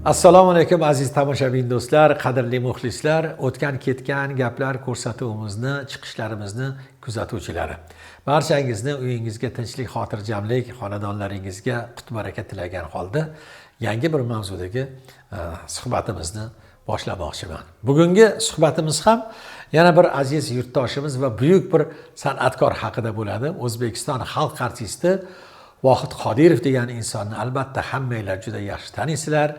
Assalomu alaykum, aziz tomoshabin do'stlar, qadrli muxlislar, o'tgan ketgan gaplar ko'rsatuvimizni, chiqishlarimizni kuzatuvchilari. Barchangizni uyingizga tinchlik, xotirjamlik, xonadonlaringizga qut baraka tilagan holda yangi bir mavzudagi suhbatimizni boshlamoqchiman. Bugungi suhbatimiz ham yana bir aziz yurtdoshimiz va buyuk bir san'atkor haqida bo'ladi. O'zbekiston xalq artisti Vohid Qodirov degan insonni albatta hammanglar juda yaxshi taniysizlar.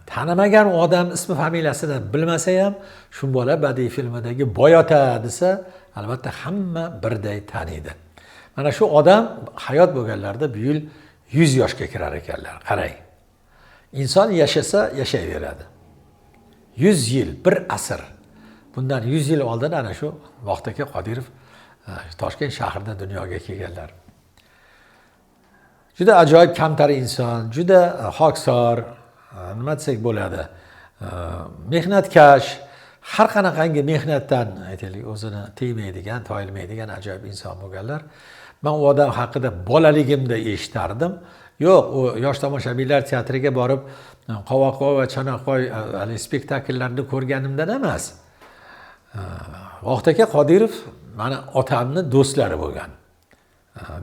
Tanimagan odam ismi familiyasini bilmasa ham, Shumbola badiiy filmidagi Boyota desa, albatta hamma birday taniydi. Mana shu odam hayot bo'lganlarida bu yil 100 yoshga kirar ekanlar. Qarang. Inson yashasa yashayveradi. 100 yil, bir asr. Bundan 100 yil oldin ana shu Vohid aka Qodirov Toshkent shahrida dunyoga kelganlar. Juda ajoyib kamtar inson, juda xoksor, nima desak bo'ladi, mehnatkash, har qanaqangi mehnatdan aytaylik o'zini tiymaydigan, toyilmaydigan ajoyib inson bo'lganlar. Men u odam haqida bolaligimda eshitardim. Yo'q, u yosh tomoshabinlar teatriga borib Qovoqvoy va Chanoqvoy hali spektakllarni ko'rganimdan emas. Vohid aka Qodirov mani otamni do'stlari bo'lgan.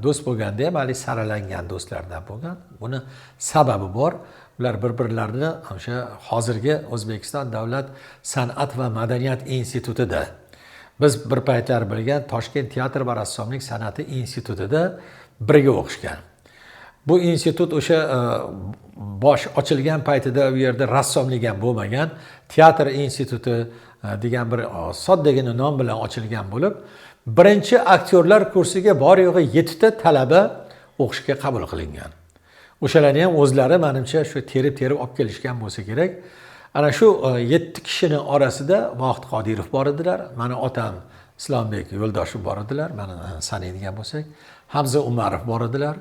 Do'st bo'lganda ham hali saralangan do'stlardan bo'lgan. Buni sababi bor. Ular bir-birlarini o'sha hozirgi O'zbekiston Davlat san'at va madaniyat institutida, biz bir paytlar bilgan Toshkent teatr va rassomlik san'ati institutida birga o'qishgan. Bu institut o'sha bosh ochilgan paytida u yerda rassomlik ham bo'lmagan, teatr instituti degan bir soddagina nom bilan ochilgan bo'lib, birinchi aktyorlar kursiga bor yo'g'i 7 ta talaba o'qishga qabul qilingan. O'shalarni ham o'zlari menimcha shu terib-terib olib kelishgan bo'lsa kerak. Ana shu 7 kishini orasida Vohid Qodirov bor edilar. Mani otam Islombek Yo'ldoshev bor edilar, mani sanaydigan bo'lsak, Hamza Umarov bor edilar.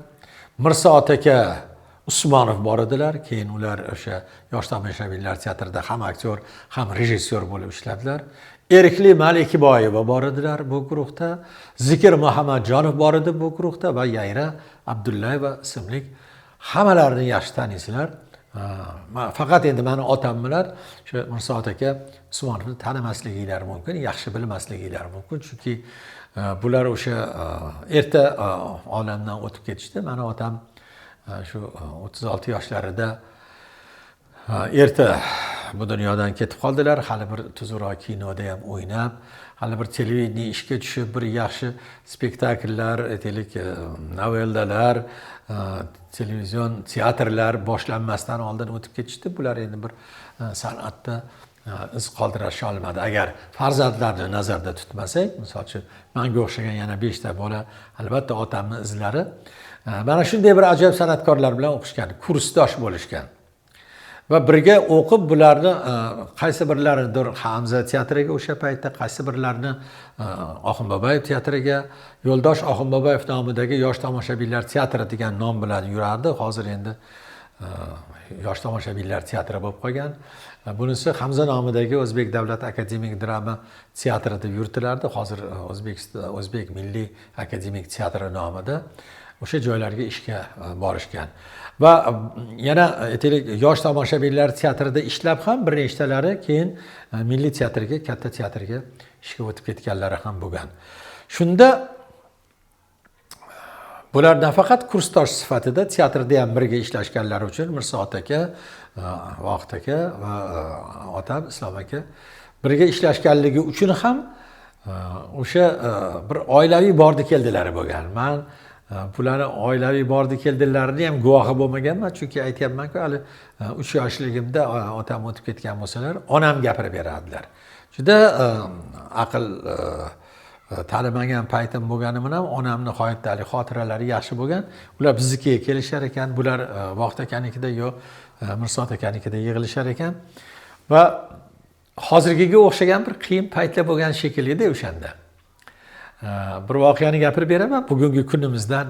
Mirsoat aka Usmonov bor edilar. Keyin ular o'sha yosh tomoshabinlar teatrida ham aktyor, ham rejissyor bo'lib ishladilar. Erikli Malikiboyeva bor edilar bu guruhda. Zikir Muhammadjonov bor edi bu guruhda va Yayra Abdullayeva ismli, hammalarini yaxshi taniysizlar. Faqat endi mani otam bilan shu Mirsoat aka Usmonovni tanimasliginglar mumkin, yaxshi bilmasliginglar mumkin, chunki bular o'sha erta olamdan o'tib ketishdi. Mani otam shu 36 yoshlarida erta bu dunyodan ketib qoldilar. Hali bir tuzukroq kinoda ham o'ynab, hali bir televideniye ishga tushib, bir yaxshi spektakllar, aytaylik, novellalar, televizion teatrlar boshlanmasdan oldin o'tib ketishdi. Bular endi bir san'atda iz qoldirasha olmadi. Agar farzandlarni nazarda tutmasak, misol uchun menga o'xshagan yana 5 ta bola, albatta otamning izlari. Mana shunday bir ajoyib san'atkorlar bilan o'qishgan, kursdosh bo'lishgan. Va birga o'qib bularni qaysi birlaridir Hamza teatriga o'sha paytda, qaysi birlarini Oxunboboyev teatriga, Yo'ldosh Oxunboboyev nomidagi yosh tomoshabinlar teatri degan nom bilan yurardi. Hozir endi yosh tomoshabinlar teatri bo'lib qolgan. Bunisi Hamza nomidagi O'zbek davlat akademik drama teatri deb yuritilardi. Hozir O'zbekiston O'zbek milliy akademik teatri nomida o'sha joylarga ishga borishgan. Va yana aytaylik, yosh tomoshabinlar teatrida ishlab ham bir nechtalari keyin milliy teatrga, katta teatrga ishga o'tib ketganlari ham bo'lgan. Shunda bular nafaqat kursdosh sifatida teatrda ham birga ishlashganlari uchun Mirsoat aka, Vohid aka va otam Islom aka birga ishlashganligi uchun ham o'sha bir oilaviy bordi keldilari bo'lgan. Men bularni oilaviy bordi keldilarini ham guvohi bo'lmaganman, chunki aytyapman-ku, hali 3 yoshligimda otam o'tib ketgan bo'lsalar, onam gapirib berardilar. Juda aql tanimagan paytim bo'lgani bilan onamni nihoyatda xotiralari yaxshi bo'lgan. Ular biznikiga kelishar ekan, bular Vohid akanikida yo Mirsoat akanikida yig'ilishar ekan. Va hozirgiga o'xshagan bir qiyin paytlar bo'lgan shekillida o'shanda. Bir voqeani gapirib beraman, bugungi kunimizdan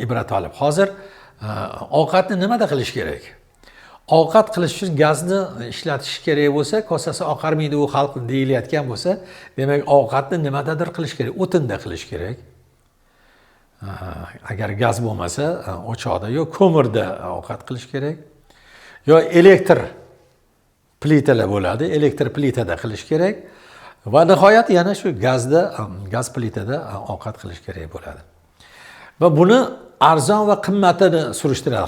ibrat olib. Hozir ovqatni nimada qilish kerak? Ovqat qilish uchun gazni ishlatish kerak bo'lsa, kosasi oqarmaydi u xalq deyilayotgan bo'lsa, demak ovqatni nimadadir qilish kerak, o'tinda qilish kerak. Agar gaz bo'lmasa, o'choqda yo ko'mirda ovqat qilish kerak. Yo elektr plitalar bo'ladi, elektr plitada qilish kerak va nihoyat yana shu gazda, gaz plitada ovqat qilish kerak bo'ladi. Va buni arzon va qimmatini surishtiradi.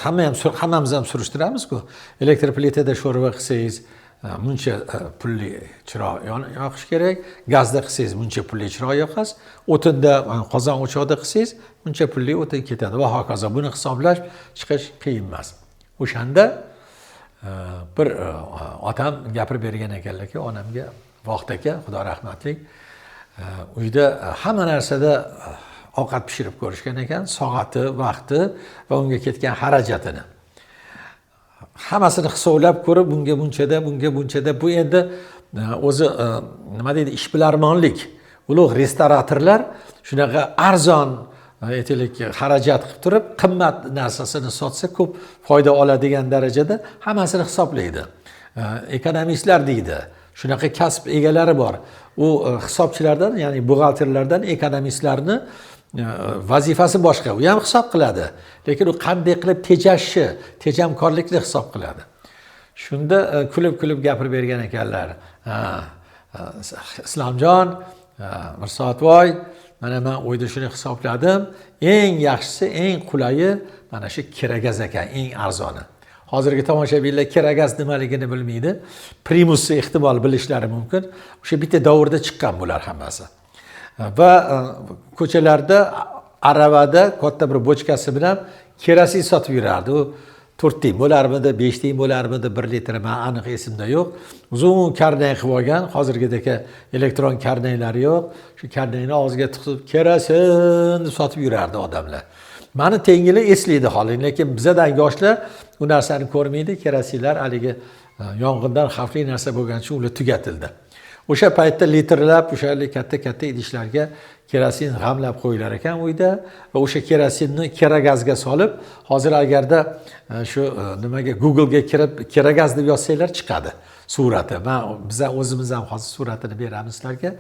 Hammamiz ham surishtiramiz-ku. Elektr plitada sho'rva qilsangiz muncha pulli chiroq yoqish kerak, gazda qilsangiz muncha pulli chiroq yoqasiz, o'tinda qozon o'choqda qilsangiz muncha pulli o'tin ketadi va hokazo. Buni hisoblash chiqish qiyin emas. O'shanda bir otam gapirib bergan ekanlarki, onamga Vohid aka, Xudo rahmatlik, uyda hamma narsada ovqat pishirib ko'rishgan ekan, soati, vaqti va unga ketgan xarajatini. Hammasini hisoblab ko'rib, bunga bunchada, bunga bunchada. Bu endi o'zi nima deydi, ishbilarmonlik. Ulug' restoratorlar shunaqa arzon aytaylik xarajat qilib turib, qimmat narsasini sotsa ko'p foyda oladigan darajada hammasini hisoblaydi. Ekonomistlar deydi. Shunaqa kasb egalari bor. U hisobchilardan, ya'ni buxgalterlardan ekonomistlarni vazifasi boshqa. U ham hisob qiladi, lekin u qanday qilib tejashni, tejamkorlikni hisob qiladi. Shunda kulib-kulib gapirib bergan ekanlar. Islomjon, Mirsoatvoy, mana men o'yda shuni hisobladim. Eng yaxshisi, eng qulayi mana shu keragaz ekan, eng arzoni. Hozirgi tomoshabinlar keragaz nimaligini bilmaydi. Primusni ehtimol bilishlari mumkin. O'sha bitta davrda chiqqan bular hammasi. Va ko'chalarda aravada katta bir bochkasi bilan kerosin sotib yurardi. U 4 tiyin bo'larmidi, 5 tiyin bo'larmidi, 1 litr, men aniq esimda yo'q. Uzun karnay qilib olgan, hozirgidek elektron karnaylari yo'q. Shu karnayni og'ziga tiqib kerosin deb sotib yurardi odamlar. Mani tengili eslaydi holi, lekin bizadan yoshlar u narsani ko'rmaydi. Kerosinlar haligi yong'indan xavfli narsa bo'lgani uchun ular tugatildi. O'sha paytda litrlab o'sha katta-katta idishlarga kerosin g'amlab qo'yilar ekan uyda va o'sha kerosinni keragazga solib, hozir agarda shu nimaga Google'ga kirib keragaz deb yozsanglar chiqadi surati. Biz o'zimiz ham hozir suratini beramiz sizlarga.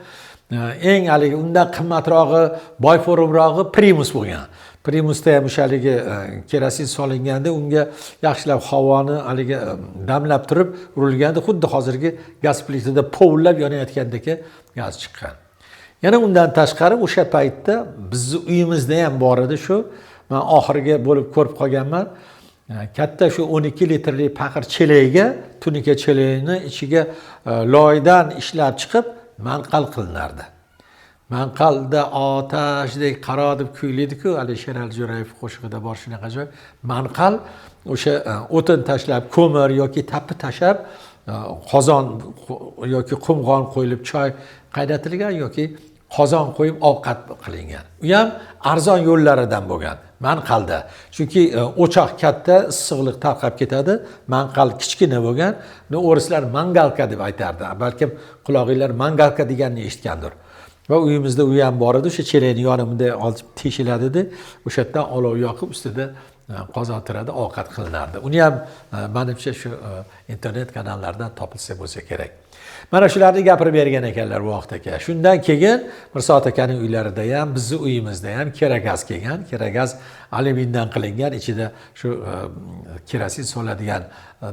Eng haligi undan qimmatrog'i, boyforumrog'i primus bo'lgan. Primusda ham o'sha haligi kerosin solinganda unga yaxshilab havoni haligi damlab turib urilganda xuddi hozirgi gaz plitada povullab yonayotgandek gaz chiqqan. Yana undan tashqari o'sha paytda bizni uyimizda ham bor edi shu. Men oxirgi bo'lib ko'rib qolganman. Katta shu 12 litrli paqir chelakga, tunuka chelakni ichiga loydan ishlab chiqib manqal qilinardi. Manqalda otashdek qaro deb kuylaydi-ku, Ali Sherali Jo'rayev qo'shig'ida bor shunaqa joy. Manqal o'sha o'tin tashlab, ko'mir yoki tapi tashlab, qozon yoki qumg'on qo'yilib choy qaynatilgan yoki qozon qo'yib ovqat qilingan. U ham arzon yo'llaridan bo'lgan manqalda. Chunki o'choq katta, issiqlik tarqab ketadi. Manqal kichkina bo'lgan. Buni o'rislar mangalka deb aytardi. Balkim qulog'inglar mangalka deganini eshitgandir. Va uyimizda u ham bor edi. O'sha chelakni yoni bunday olib teshiladi-da, o'sha yerdan olov yoqib ustida qozon turadi, ovqat qilinardi. Uni ham menimcha shu internet kanallaridan topilsa bo'lsa kerak. Mana shularni gapirib bergan ekanlar Vohid aka. Shundan keyin Mirsoat akaning uylarida ham, bizning uyimizda ham keragaz kelgan. Keragaz alyumindan qilingan, ichida shu kerosin soladigan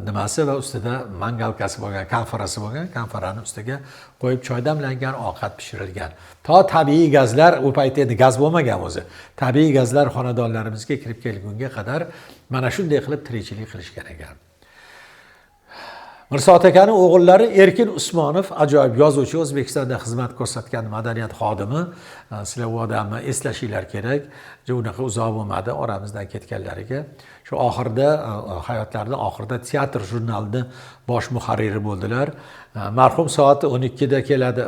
nimasi va ustida mangalkasi bo'lgan, konforasi bo'lgan. Konforani ustiga qo'yib choy damlangan, ovqat pishirilgan. To tabiiy gazlar, u paytda endi gaz bo'lmagan o'zi. Tabiiy gazlar xonadonlarimizga kirib kelgunga qadar mana shunday qilib tirikchilik qilishgan ekan. Mirsoat akaning o'g'illari Erkin Usmonov ajoyib yozuvchi, O'zbekistonda xizmat ko'rsatgan madaniyat xodimi. Sizlar u odamni eslashinglar kerak. Unaqa uzoq bo'lmadi oramizdan ketganlariga. Shu oxirida hayotlarining oxirida teatr jurnalini bosh muharriri bo'ldilar. Marhum soat 12 da keladi,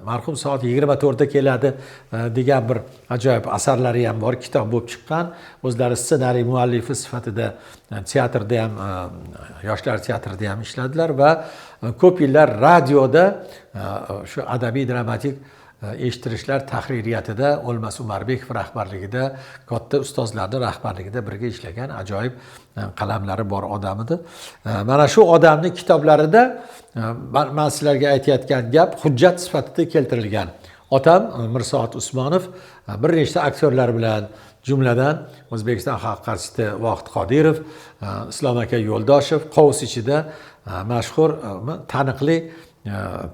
marhum soat 24 da keladi degan bir ajoyib asarlari ham bor, kitob bo'lib chiqqan. O'zlari ssenariy muallifi sifatida teatrda ham, yoshlar teatrida ham ishladilar va ko'p yillar radioda shu adabiy dramatik eshittirishlar tahririyatida O'lmas Umarbekov rahbarligida, katta ustozlarning rahbarligida birga ishlagan ajoyib qalamlari bor odam edi. Mana shu odamning kitoblarida men sizlarga aytayotgan gap hujjat sifatida keltirilgan. Otam Mirsoat Usmonov bir nechta aktyorlar bilan, jumladan O'zbekiston xalq artisti Vohid Qodirov, Islom aka Yo'ldoshev, qovus ichida mashhur taniqli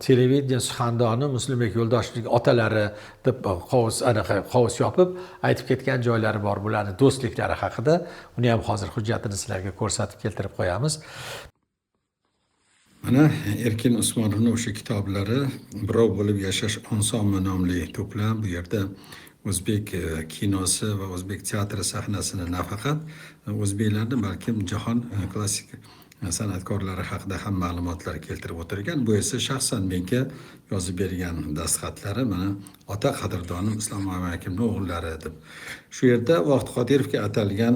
televideniye suxandoni Muslimbek Yo'ldoshevning otalari deb qovus, anaqa qovus yopib aytib ketgan joylari bor bularni do'stliklari haqida. Uni ham hozir hujjatini sizlarga ko'rsatib keltirib qo'yamiz. Mana Erkin Usmonovning o'sha kitoblari Birov bo'lib yashash osonmi nomli to'plam. Bu yerda o'zbek kinosi va o'zbek teatri sahnasini nafaqat o'zbeklarni, balkim jahon klassik san'atkorlari haqida ham ma'lumotlar keltirib o'tirgan. Bu esa shaxsan menga yozib bergan dastxatlari, mana ota qadrdonim Islom amakimning o'g'illari deb. Shu yerda Vohid Qodirovga atalgan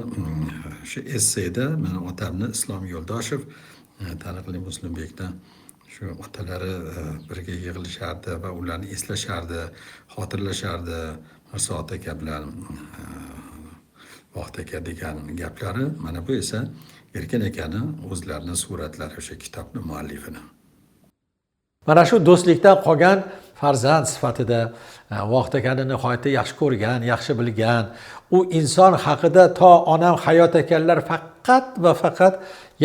shu esseda mana otamni Islom Yo'ldoshev, taniqli Muslimbekni shu otalari birga yig'ilishardi va ularni eslashardi, xotirlashardi Mirsoat aka bilan Vohid aka degan gaplari. Mana bu esa Erkin akani o'zlarini suratlari, o'sha kitobni muallifini. Mana shu do'stlikdan qolgan farzand sifatida Vohid akani nihoyatda yaxshi ko'rgan, yaxshi bilgan, u inson haqida to onam hayot ekanlar faqat va faqat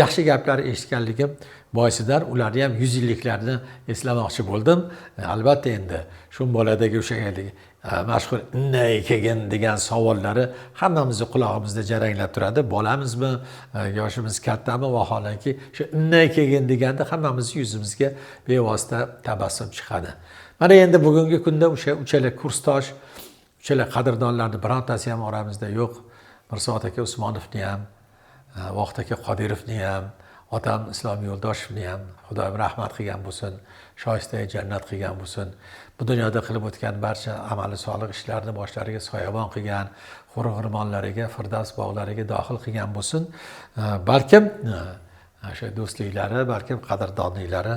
yaxshi gaplar eshitganligim boisidan ularni ham 100 yilliklarini eslamoqchi bo'ldim. Albatta endi shu boladagi o'sha mashhur innay kelgin degan savollari hammamizni qulog'imizda jaranglab turadi. Bolamizmi, yoshimiz kattami, vaholanki shu innay kelgin deganda hammamizni yuzimizga bevosita tabassum chiqadi. Mana endi bugungi kunda o'sha uchala kursdosh, uchala qadrdonlarni birontasi ham oramizda yo'q. Mirsoat aka Usmonovni ham, Vohid aka Qodirovni ham, otam Islom Yo'ldoshevni ham Xudoyim rahmat qilgan bo'lsin, shoistai jannat qilgan bo'lsin. Bu dunyoda qilib o'tgan barcha amali solih ishlarini boshlariga soyabon qilgan, hur-g'irmonlariga, firdavs bog'lariga dohil qilgan bo'lsin. Balkim o'sha do'stliklari, balkim qadrdonliklari,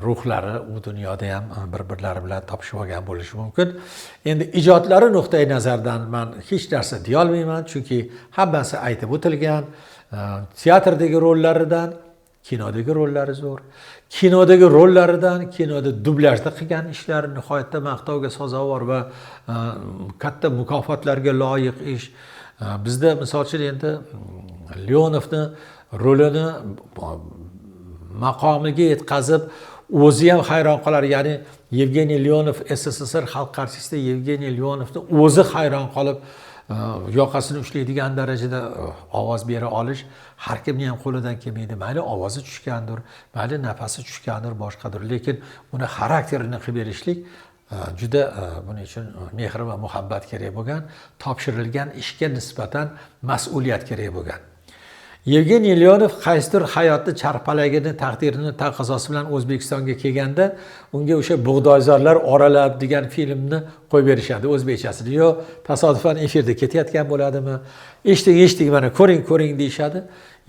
ruhlari u dunyoda ham bir-birlari bilan topishib olgan bo'lishi mumkin. Endi ijodlari nuqtai nazaridan men hech narsa deya olmayman, chunki hammasi aytib o'tilgan. Teatrdagi rollaridan kinodagi rollari zo'r. Kinodagi rollaridan kinoda dublyajda qilgan ishlari nihoyatda maqtovga sazovor va katta mukofotlarga loyiq ish. Bizda misol uchun endi Leonovni rolini maqomiga yetkazib o'zi ham hayron qolar. Ya'ni Yevgeniy Leonov, SSSR xalq artisti Yevgeniy Leonovni o'zi hayron qolib yoqasini ushlaydigan darajada ovoz bera olish har kimning ham qo'lidan kelmaydi. Mayli ovozi tushgandir, mayli nafasi tushgandir, boshqadir, lekin uni xarakterini qilib berishlik juda buning uchun mehr va muhabbat kerak bo'lgan, topshirilgan ishga nisbatan mas'uliyat kerak bo'lgan. Yevgeniy Leonov qaysidir hayotni charxpalagini, taqdirini taqozosi bilan O'zbekistonga kelganda unga o'sha Bug'doyzorlar oralab degan filmni qo'yib berishadi o'zbekchasini. Yo tasodifan efirda ketayotgan bo'ladimi? Eshiting, eshiting, mana ko'ring, ko'ring deyishadi.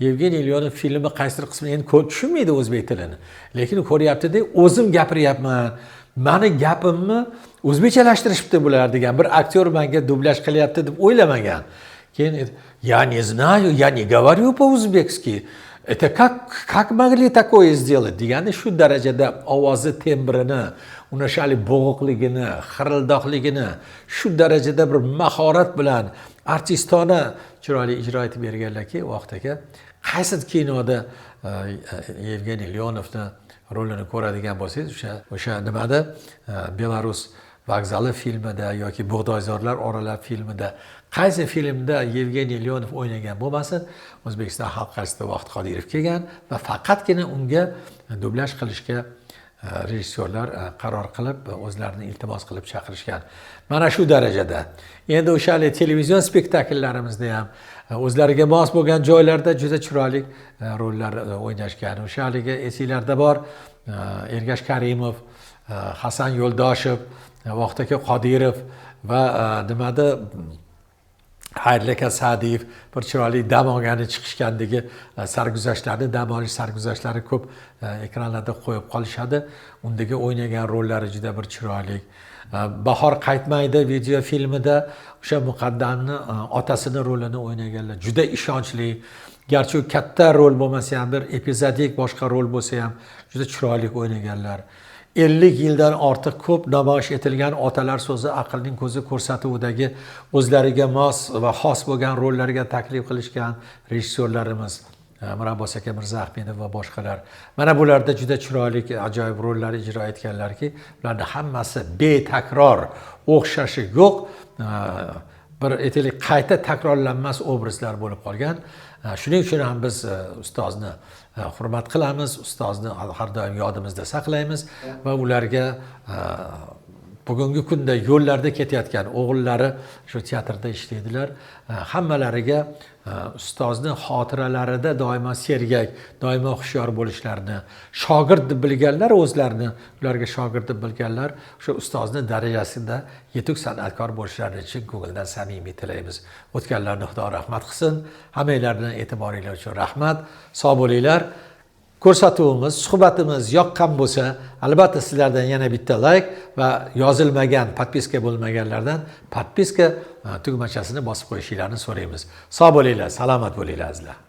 Yevgeniy Leonov filmi qaysidir qismini endi tushunmaydi o'zbek tilini. Lekin ko'ryapti-da, o'zim gapiryapman. Mani gapimni o'zbekchalashtirishibdi bular degan bir aktyor menga dublyaj qilyapti deb o'ylamagan. Keyin я не знаю, я не говорю по-узбекски. Это как могли такое сделать? Degani shu darajada ovozi tembrini, uni shali bo'g'iqligini, xirildoqligini shu darajada bir mahorat bilan artistona chiroyli ijro etib berganlarki, Vohid aka qaysi kinoda Yevgeniy Leonovni rolini ko'radigan bo'lsangiz, o'sha nimada Belarus vokzali filmida yoki Bug'doyzorlar oralab filmida, qaysi filmda Yevgeniy Leonov o'ynagan bo'lmasin, O'zbekiston xalq artisti Vohid Qodirov kelgan va faqatgina unga dublyaj qilishga rejissyorlar qaror qilib, o'zlarini iltimos qilib chaqirishgan. Mana shu darajada. Endi o'sha televizion spektakllarimizda ham o'zlariga mos bo'lgan joylarda juda chiroyli rollar o'ynashgan. O'sha haligi esinglarda bor, Ergash Karimov, Hasan Yo'ldoshev, Vohid aka Qodirov va nimada Xayrli aka Sa'diyev bir chiroyli dam olgani chiqishgandagi sarguzashtlarni, dam olish sarguzashtlari ko'p ekranlarda qo'yib qolishadi. Undagi o'ynagan rollari juda bir chiroyli. Bahor qaytmaydi video filmida o'sha muqaddamni otasini rolini o'ynaganlar juda ishonchli. Garchi u katta rol bo'lmasa ham, bir epizodik boshqa rol bo'lsa ham juda chiroyli o'ynaganlar. 50 yildan ortiq ko'p namoyish etilgan Otalar so'zi aqlning ko'zi ko'rsatuvidagi o'zlariga mos va xos bo'lgan rollarga taklif qilishgan rejissyorlarimiz Mirabbos aka Mirzaahmedov va boshqalar. Mana bularda juda chiroyli, ajoyib rollar ijro etganlarki, ularning hammasi betakror, o'xshashi yo'q, bir aytaylik, qayta takrorlanmas obrazlar bo'lib qolgan. Shuning uchun ham biz ustozni hurmat qilamiz, ustozni har doim yodimizda saqlaymiz va ularga bugungi kunda yo'llarda ketayotgan o'g'illari shu teatrda ishlaydilar. Hammalariga ustozni xotiralarida doimo sergak, doimo hushyor bo'lishlarini, shogird deb bilganlar o'zlarini, ularga shogird deb bilganlar shu ustozni darajasida yetuk san'atkor bo'lishlarini chin ko'ngildan samimiy tilaymiz. O'tganlarni Xudo rahmat qilsin. Hammanglarning e'tiboringlar uchun rahmat. Sog' bo'linglar. Ko'rsatuvimiz, suhbatimiz yoqqan bo'lsa, albatta sizlardan yana bitta like va yozilmagan, podpiska bo'lmaganlardan podpiska tugmachasini bosib qo'yishingizni so'raymiz. Sog' bo'linglar, salomat bo'linglar azizlar.